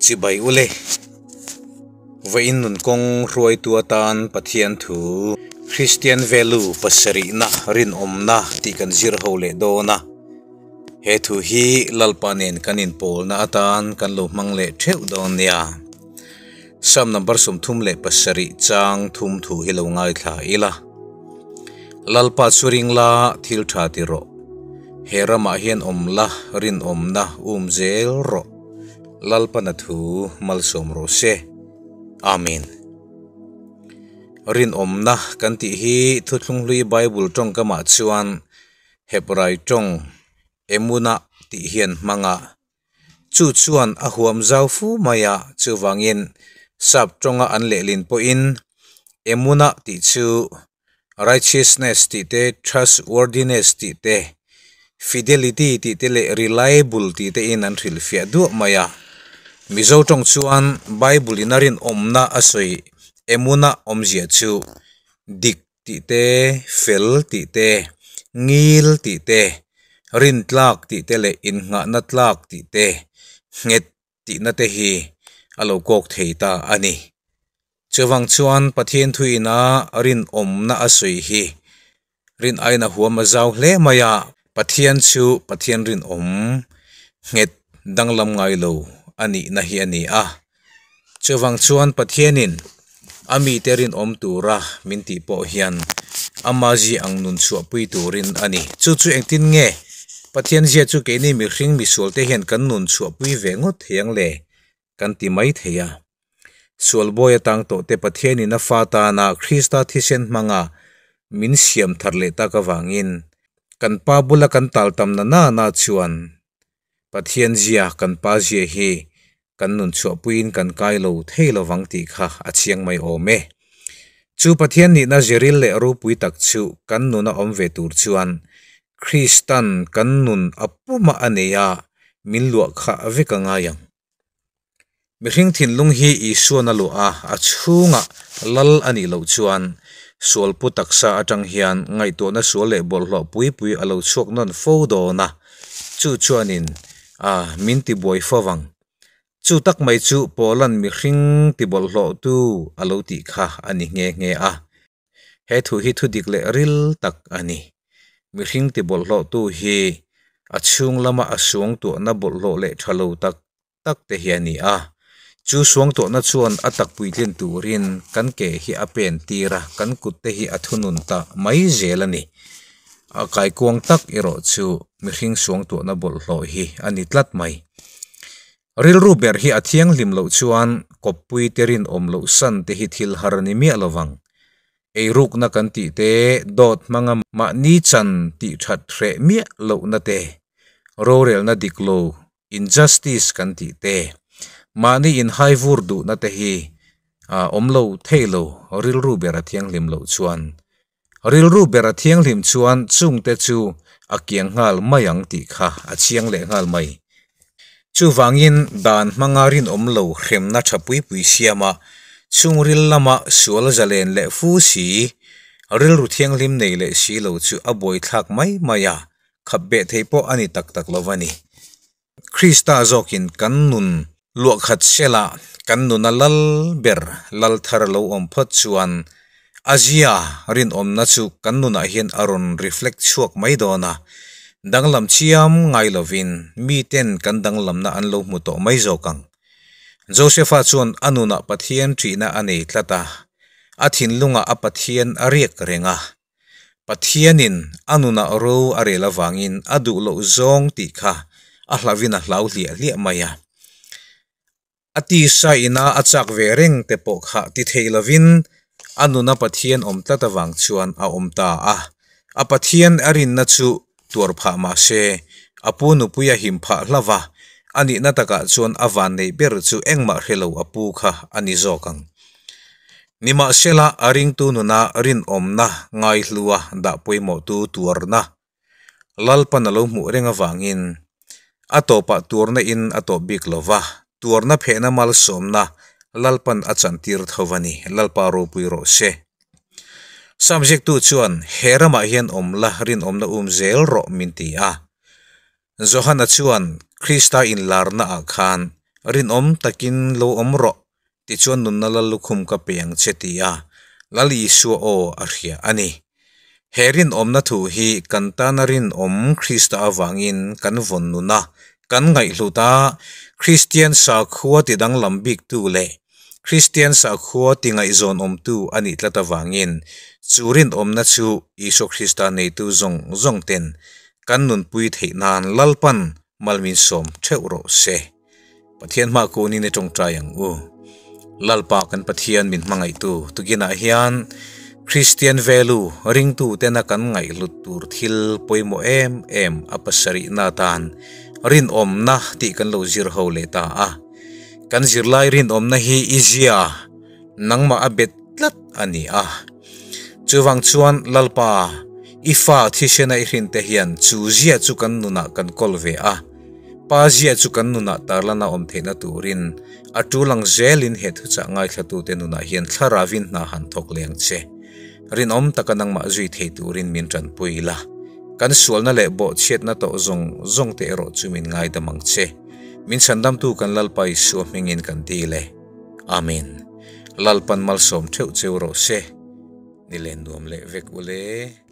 Chibai ule. Vawiin nun kawng hruaitu atan Pathian thu Christian value pasarihna rinawmna tih kan zir ho leh dawn a. He thu hi Lalpa nen kan inpawlna atan kan lo hmang leh theuh dawn nia. Psalm number 37 chang thum thu hi lo ngaithla ila. Lalpa chu ring la thil tha ti rawh. He ramah hian awm la rinawmna um zel rawh. Lalpana thu malsawm rawh se. Amen. Rinawmna kan tih hi Thuthlung Hlui Bible tawngkamah chuan Hebrai tawng Emunah tih hian hmang a. Chu chuan a huam zau fu mai a, chuvangin Sap tawnga an lehlin pawhin Emunah tih chu righteousness tih te, trustworthiness tih te, fidelity tih te leh reliable tih te in an hrilhfiah duah mai a. Mizo tawng chuan Bible in a rinawmna a sawi Emunah awmzia chu dik tih te, fel tih te, ngil tih te, rintlak tih te leh innghahna tlak tih te, nghet tihna te hi a lo kawk thei ta a ni. Chuvang chuan Pathian thuina rinawmna a sawi hi rin aiin a huam a zau hle mai a, Pathian chu Pathian rinawm nghet danglam ngai lo a nihna hi a ni a. Chuvang chuan Pathianin a mite rinawm tura min tih pawh hian ama zi ang nun chhuahpui turin a ni. Chu chu engtin nge Pathian zia chu keini mihring misualte hian kan nun chhuahpui ve ngawt thei ang le kan ti mai thei a. Sualbawi atang tawhte Pathianin a fa tana Krista thisen hmanga min siam thar leh tak avangin kan Pa bula kan tal tam na na na chuan Pathian zia kan Pa zia hi kan nun chhuahpuiin kan kai lo thei lovang tih kha a chiang mai awm e. Chu Pathian nihna ziril leh ropui tak chu kan nuna awm ve tur chuan Kristan kan nun a puma a nei a, min luah kha vek a ngai ang. Mihring thinlung hi Isuan a luah a, a chhungah lal a nih loh chuan sualpu taksa atang hian ngaihtuahna sual leh bawlhhlawh pui pui a lo chhuak nawn fo dawn a, chu chuanin a min tibuai fo vang. Chu tak mai chu Paula'n mihring tibawlhhlawhtu a lo tih kha a ni nghe nghe a. He thu hi thu dik leh ril tak a ni. Mihring tibawlhhlawhtu hi a chhung lama a suangtuahna bawlhhlawh leh tha lo tak tak te hi a ni a. Chu suangtuahna chuan a tak puitlin turin kan ke hi a pen tir a, kan kut te hi a thunun ta mai zel a ni. A kaikuang tak erawh chu mihring suangtuahna bawlhhlawh hi a ni tlat mai. Rilru ber hi a thianghlim loh chuan kawppui te rinawm loh san te hi thil har a ni miah lo vang. Eirukna kan tih te, dawt hmanga mahni chan tih that hreh miah lohna te, rorelna dik lo, injustice, kan tih te, mahni inhai vur duhna te hi a awm lo thei lo rilru ber a thianghlim loh chuan. Rilru ber a thianghlim chuan chungte chu a kiang nghal mai ang tih kha a chiang leh nghal mai. Chuvangin dan hmanga rinawm lo hremna tha pui pui siama chhungril lama sual zalen leh fu si, rilru thianghlim nei leh si lo chu a buaithlak mai mai a, khap beh thei pawh a ni tak tak lo a ni. Krista zawkin kan nun luahkhat sela kan nuna lal ber lal thar lo awm phawt chuan a zia rinawmna chu kan nunah hian a rawn reflect chhuak mai dawn a, danglam chiam ngai lovin miten kan danglamna an lo hmu tawh mai zawk ang. Josepha chuan a nunah Pathian ṭihna a nei tlat a, a thinlungah a Pathian a riak reng a, Pathianin a nunah ro a rel avangin a duh loh zawng tih kha a hlauhin a hlau hliah hliah mai a. A tisa ina a chak ve reng te pawh kha ti thei lovin a nuna Pathian awm tlat avang chuan a awm ta a. A Pathian a rinna chu tuar phah mah se, a pu nupui a him phah hlauh a, a nihna takah chuan a vanneih ber chu engmah hre lo a pu kha a ni zawk ang. Nimahsela, a ringtu nuna rinawmna ngaihlua dah pawimawhtu tuarna Lalpan a lo hmuh reng avangin a tawpah tuarna in a tawp bik lo va, tuarna phehna malsawmna Lalpan a chantir tho a ni, Lalpa ropui rawh se. Subject-tu chuan he ramah hian awm la rinawmna um zel rawh min ti a. Johana chuan Krista inlarnaah khan Rinawm takin lo awm rawh, tichuan nunna lal lukhum ka pe ang che ti a Lal Isua aw a hria a ni. He rinawmna thu hi kan tana rinawm Krista avangin kan vawn nun a, kan ngaihhlut a, Kristian sakhua tidanglam biktu leh Kristian sakhua tingaihzawn awmtu a nih tlat avangin chu rinawmna chu Isua Krista neitu zawng zawng ten kan nunpui theih nan Lalpan Malmin sawm theuh rawh se. Pathian hma kunin i tawngtai ang u. Lalpa kan Pathian min hmangaihtu tukinah hian Kristian value ringtu tena kan ngaihhlut tur thil pawimawh em em a pasarihna atan rinawmna tih kan lo zir ho leh ta a. Kan zirlai rinawmna hi i zia nangmah a bet tlat a ni a. Chuvang chuan Lalpa, i fa thisena i hrinte hian chu zia chu kan nunah kan kawl ve a. Pa zia chu kan nunah tarlana awm theihna turin a tul ang zelin he thuchah ngaithlatute nunah hian thlaravin hna han thawk leh ang che. Rinawm taka nangmah zui thei turin min tanpui la. Kan sualna leh bawhchhiatna tawh zawng zawngte erawh chu min ngaidam ang che. Min chhandamtu kan Lalpa Isua hmingin kan dil e. Amen. Lalpan malsawm theuh cheu rawh se. Ni len nuam leh vek ule.